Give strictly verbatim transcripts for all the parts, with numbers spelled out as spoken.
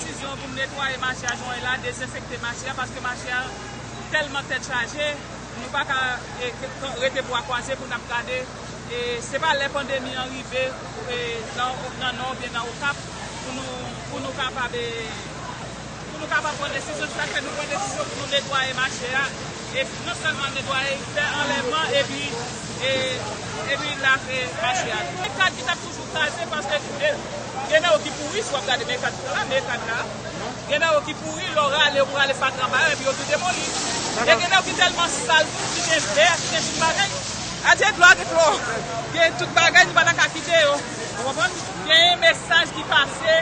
Desizyon pou m netwaye mache a jan w wè la, dezenfekte mache a, paske mache a tèlman tèt chaje, nou pa ka, e, rete bra kwaze pou n ap gade. E se pa lè pandemi an rive, e, nan, nan Nò oubyen nan Okap pou nou, pou nou kapab, e, pou nou kapab pran desizyon. Se sa k fè nou pran desizyon pou nou netwaye mache a. E non sèlman netwaye, fè anlèvman, epi, e, epi lave mache a. Kad ki t ap toujou kraze, paske gen, gen nan yo ki pouri, si w ap gade, men kad la, men kad la. Gen nan yo ki pouri, lè w rale, ou prale fatra ba yo, epi yo tou demoli. E gen nan yo ki tèlman sal tou, ki gen vè, ki gen tout bagay. Adye, dlo a gen klò. Gen tout bagay, nou pa ta ka kite yo. Ou konprann? Gen mesaj ki pase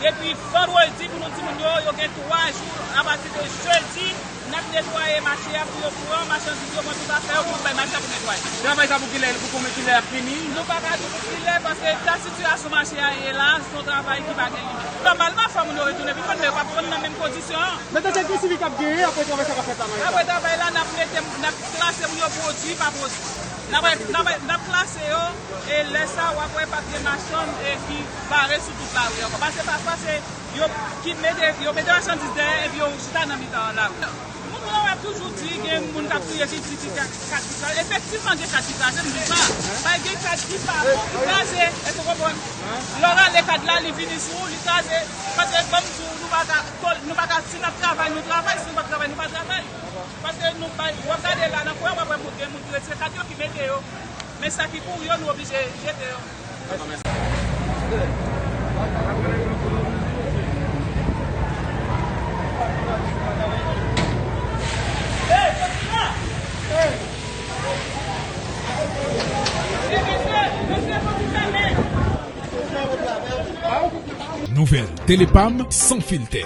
depi vandredi pou nou di moun yo, yo gen twa jou, apati de jedi, n ap netwaye mache a pou yo pran machandiz yo, pran tout afè yo, pou yo bay mache a pou netwaye. Travay sa pou kilè, pou konbyen kilè ap fini? Nou pa ka di pou kilè, paske ta sitiyasyon mache a ye la, se yon travay ki pa gen limit. Nòmalman, fò moun yo retounen vin, men yo p ap rann nan menm kondisyon an. Men tankou ki sivik ap genyen apre travay sa k ap fèt la nan eta? Apre travay la, n ap mete, n ap klase moun yo pwodui pa pwodui. N ap, n ap, n ap klase yo, e lè sa a, w ap wè pa t gen machann, e, ki bare sou tout lari ankò. Paske pafwa, se yo ki mete, yo mete machandiz dèyè, epi yo chita nan mitan lari. Moun yo ap toujou di gen moun k ap kriye ki di ki kad, kad ki kraze. Efektivman, gen kad ki kraze, m di pa. Bay gen kad ki pa bon, ki kraze. Èske w konprann? Lè w rale kad la, li vini sou ou, li kraze. Paske, ban m di w, nou pa ka, nou pa ka, si n ap travay, nou travay, si nou pa travay, nou pa travay. Paske nou bay, w ap gade la, nan kwen, w ap wè moun, gen moun ki retire kad yo, ki mete yo. Men sa ki pouri yo, nou oblije jete yo. Nouvèl Telepam san filtè.